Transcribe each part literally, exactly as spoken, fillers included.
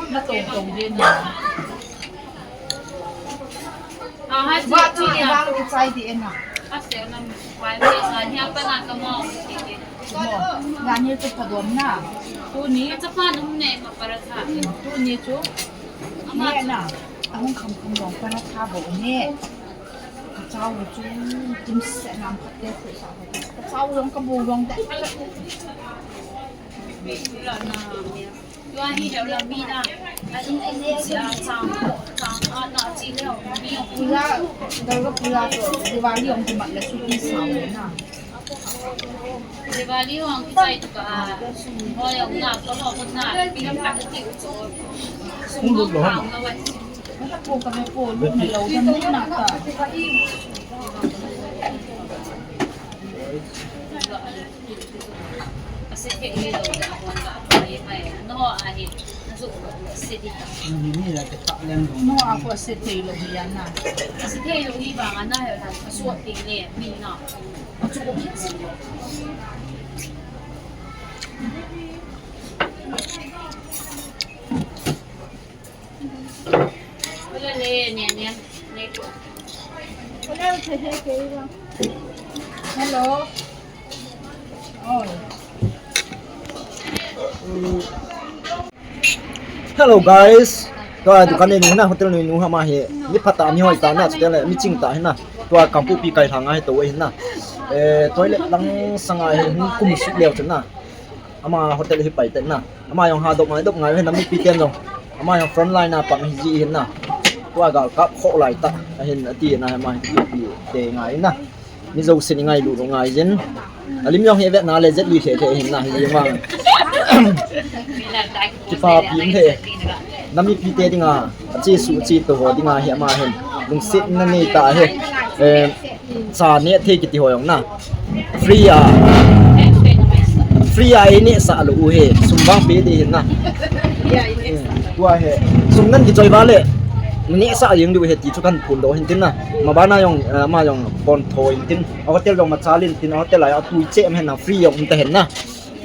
Natong tong din na. Aha, chi, chi, chi, chi, chi, chi, chi, chi. Mo, ngan hi chu phadom na. Tuni. Tuni chu. Ama ne chu. Na. Ahung kham kham jong paratha bou ne. Kachao chu. Tim se nam khat te khu sa. Kachao jong kabu jong te. Pura, Durga Puja to, Diwali jong kimat le chuti sao na. Diwali jong kichai tu ka, sum ho jong na, ko ho ko na, pi lam ka ti u cho. Sum ho khang na wai. Ko ka me ko lu na lo jam na ka. Hello. Hello guys. Tua dukan neinu na, hotel neinu ama hi. Mi phatah, mi hoitah na, chuteng le mi chingtah hi na. Tua Kangpokpi kailhang a hi tou ahi na. Eh, toilet lang sanga hi hung kum suk leu chun na. Ama hotel hi pai te na. Ama jong ha dop ngai, dop ngai, he nam mipi ten jong. Ama jong front line a pang hi ji hin na. Tua gal kap kho lai ta. Ahin ati na ama hi pi te ngai na. Mi jousen i ngailu lou ngai jin. Alim jong hi vet na le jet li the the hin na hi vang. Kipa pi in the. Nam mipi te dinga. Achi su chi to ho dinga hi ama hin. Lungset na nei ta he. Eh, Cha neh thei kiti ho jong na. Free a. Free a i nehsah lou u hi. Sum vang pe ding hin na. Tua hi. Sum nan kichoi va le. Nehsah jeng diu hi ti chu kan phondoh hin tin na. Ma bana jong, eh, ama jong pon tho hin tin. A hotel jong ma chal in tin. A hotel a tui che em hin na. Free jong um ta hin na.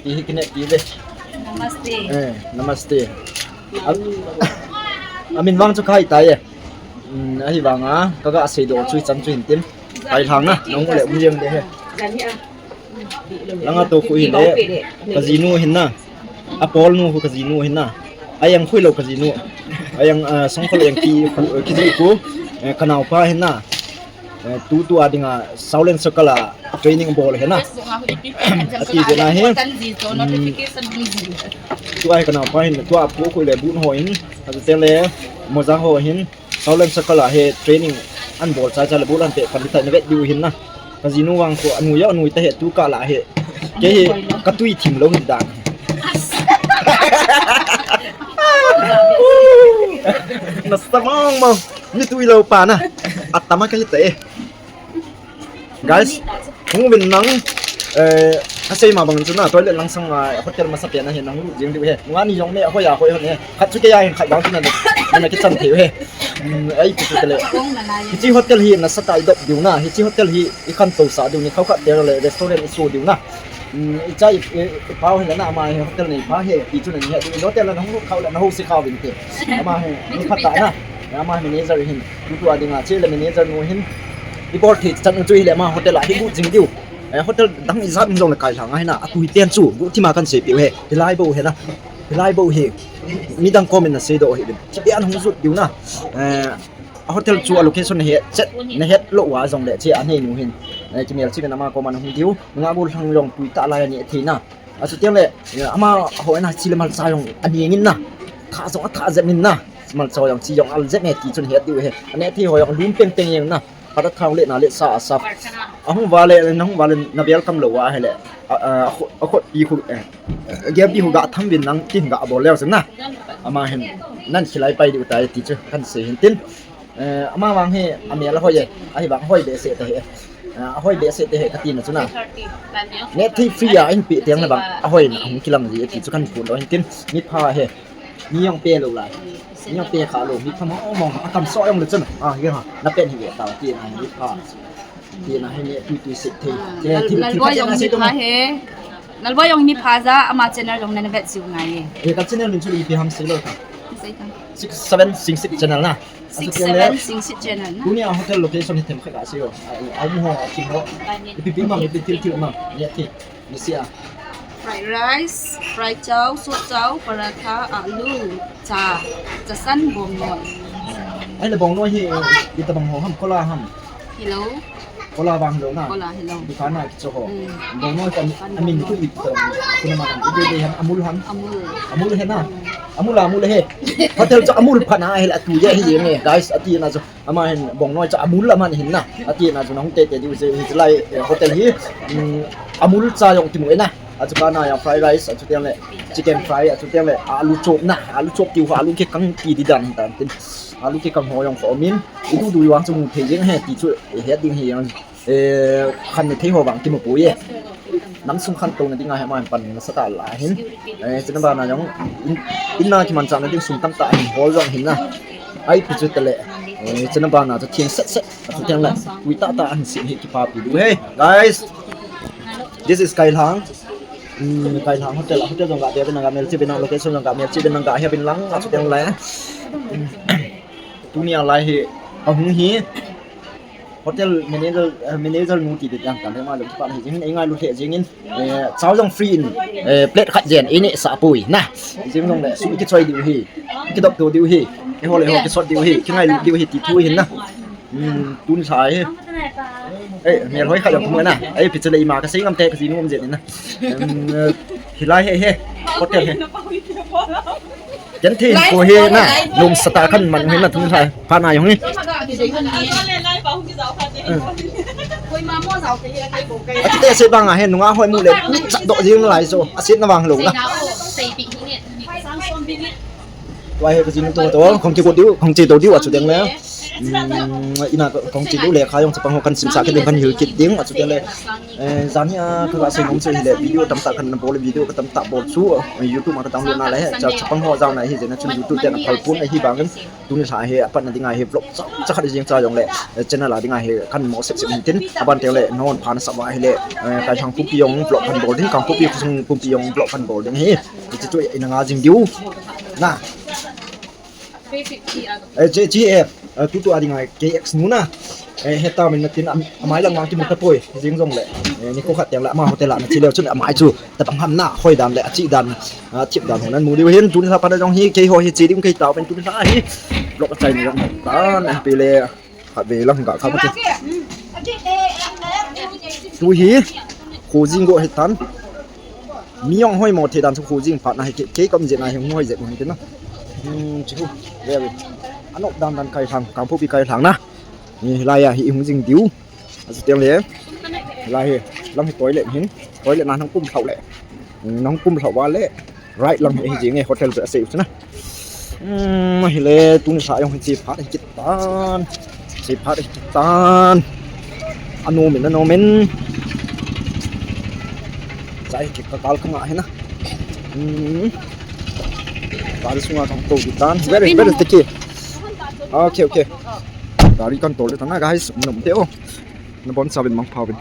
Ti hi kineh pi ve. Namaste. Eh, namaste. A, amin vang chu khai tai e. Um, ahivanga, ka ga seidoh chu ichan chu hin tin. Kailhang na, nang le um jeng de he. Langa to khu hin de, ka jinu hin na. A pol nu khu ka jinu hin na. A jang khu lou ka jinu. A jang, ah, song khu lou jang ki khu, ki ji khu, eh, ka naopa hin na. Eh, tu, tu a dinga Shaolin Circle a training bol hi na. Ati de na hi. Hmm. Tu a hi ka naopa hin, tu a pu khu le bu ho hin. Ati te le moja ho hin. Shaolin Circle a hi training an bol chai chai le bu lan te kan ta na vet diu hin na. Ka jinu vang khu anu ya anu ta he tu ka la he. Ke hi ka tui thim lou hi dan. Na sa mong mong. Mi tui lou pa na. Atama ka hi ta e. Guys, hung vin nang, eh, asei ma bang chu na, toilet lang sang, ah, hotel masa pen a hi nang lut jing diu he. Nunga ni jong ne, hoi a, hoi hon he. Khat chu kei a hin khat bang chu na, na kichan thei u he. Hmm, ai, pu chu te le. Hichi hotel hi nasa tai dop diu na, hichi hotel hi i khantou sah diu ni, khau khat te le restaurant i su diu na. Hmm, i cha i, i, i pau hi le na, ama hi hotel nei pa he, ti chu na ni he, i hotel la na hung lut khau le na ho si khau vin te. Ama hi, ni phat ta na. Ama hi manager hin, tu tu a dinga, che le manager nu hin. I bol thei chan chu hi le ama hotel a hi lut jing diu. Eh, hotel dang ijat in jong le kailhang ahi na, atui ten chu, guhthima kan seipeh u he, hilai bou hi na, hilai bou hi, midang kom in na seidoh u hi, chibeh in hung jot diu na, eh, a hotel chu a location na het, chet, na het lou a jong le, che a neinu hin, eh, kimel chim in ama kom a na hung diu, nga gollhang jong tui tah lai a neh thei na, a chuteng le, eh, ama ho in a chi le malcha jong a neng in na, thah jong a thah jep in na, malcha jong chi jong al jep e ti chun het diu he, a neh thei ho jong lum peng peng jeng na, Paratha le na le sa a sa. Ahung vale, nahung vale na welcome lou ahile. A, a, a kho, a kho pi khu, eh, gel pi khu ga tham vin nang tin ga bol leu sin na. Ama hin nan silai pai diu tai ti chu kan sei hin tin. Eh, ama vang hi amel ahoi e, ahivang ahoi behseh te hi. Eh, ahoi behseh te hi kati na chu na. Nehthei free a hin pe teng na vang ahoi na hung kilang ji ti chu kan phun lou hin tin. Mi pha hi. Mi jong pe lou lai. Mi jong pe kha lou, mi pha mong mong, akam so jong le chun. Ah, hi ha. Na pen hi ve ta ti na mi pha. Ti na hi ne tu tu sit thei. Ah, Lal-, Lalboi jong mi pha he. Lalboi jong mi pha ja, ama channel jong na vet jiu ngai e. Eh, ka channel min chu ipi ham sei lou ka. Sei ka. Six seven Singsit channel na. Six seven Singsit channel na. Tunia hotel location hi themkhat ka sei o. Ai, ai mu ho, a ting ho. Ipi pi mang, ipi thil thil mang. Nehthei. Nisi a. Fried rice, fried chow, soup chow, paratha, alu, cha, chasan, bongnoi. Ahile bongnoi hi, eh, itabang ho ham, kola ham? Hilou. Kola vang hilou na? Kola hilou. Dukan a kicho ho. Hmm. Bongnoi kan amin khu itabang. Kuna ma kan ibe be ham, Amul ham? Amul. Amul he na? Amul, Amul he. Hotel chu Amul pha na ahile atu je hi jeng e, guys, ati na chu. Ama hin bongnoi cha Amul ama hin na. Ati na chu nahung tete diu je hi lai, eh, hotel hi. Mm, Amul cha jong kimu e na. Achu kana jong fried rice, achu teng le chicken fry, achu teng le alu chop na. Alu chop tiu alu kikang ti di dan hin tan tin. Alu kikang ho jong khomin. Itu du yuang chu mu thei jeng he ti chu, eh, het ding hi jeng. Eh, khan ni thei ho vang kimu poi e. Nam sung khantou na dinga hi ama hin pan nasatah la hin. Eh, chuna bana jong in, in na kimanchahna ding sum tamtah hin hol jong hin na. Ai pi chu tale. Eh, chuna bana chu theng set set. Achu teng le. Tui tah tah ahin sim hi kipapi diu he. Guys. This is Kailhang. Hmm, Kailhang hotel. Hotel jong ga dia bin ga mel chi bin location jong ga mel chi bin ga hia bin lang. Achu teng le. Hmm. Tunia lai hi. Ahung hi. Hotel manager, eh, manager nu ti ding jang kan ma lung pa hi jing, ei ngailu lheh jingin, eh, chow jong free in, eh, plate khat jen, ei nehsah poi na. Jing jong le, sum kichoi diu hi. Kidop to diu hi. Eiho le eiho kisot diu hi. Kingailu diu hi, ti thu hin na. Hmm, tun sa hi. Eh, mel hoi khat jong mu na. Ei, pi chu le ima kasei ngam te, kajinu um jen na. Hmm, eh, hilai hi hi. Hotel hi. Ken thei ko hi na, lum sata kan man hi na thung thai. Pha na jong hi. Ati te se bang a hi nunga hoi mu le, mi chat do jing lai so, asit na vang lo na. Tua hi ka jing to to, kong ki ko diu, kong chi to diu achu deng le. Hmm, ina kong chi diu le kha jong chapang ho kan sim sa kit ding kan hil kit ding achu deng le. Eh, jan hi a, ka ga sei nom chu hile video tamtah kan bol, video ka tamtah bol chu, eh, YouTube a ka download na le, cha, chapang ho jao na hi, jena chun YouTube te na phal pun ahi bangin, tuni lha hi, apat na dinga hi, vlog cha, cha khat jing cha jong le, eh, channel a dinga hi, kan mo sep sep hin tin, aban te le, non phan sa ba hile, eh, Kailhang pumpi jong vlog kan bol ding, Kangpokpi khosung pumpi jong vlog kan bol ding hi, ti chu ina nga jing diu, na. Eh, che, che, eh, eh, tutu a dinga K X nu na. Eh, heta min na tin am-, amai lang mang kimu ta poi, jing jong le. Eh, ni ko khat teng le ama hotel a na chi leu chun amai chu. Tabang ham na, hoi dan le, achi dan, ah, thip dan ho nan mu diu hin, tuni lha pa na jong hi, kei ho hi, chi ding kei tao pen tuni lha hi. Vlog a chai ni jong tan, eh, pe le, khat ve lang ga kha ma ti. Tu hi, ko jing go hi tan. Mi jong hoi mo thei dan chu khu jing phat na hi kei, kei kom jeh na hi hung hoi jeh hung tin na. Hmm, chu. Ve ve. Anop dan dan Kailhang, Kangpokpi Kailhang na. Ni lai a hi hung jing diu. Achu teng le. Lai hi. Lang hi toilet hin. Toilet na nang kum thau le. Hmm, nang kum thau va le. Right lang hi jing e hotel be sei chu na. Hmm, hile tuni sa jong hi chi phat hi kit tan. Chi phat hi kit tan. Anom in, anom in. Chai ki ka kal ka nga hi na. Hmm. Gari sunga kong to ki tan. Very, very sticky. Okay, okay. Gari kan to le tan na, guys. Nom te o. Na bon sa bin mang pha bin.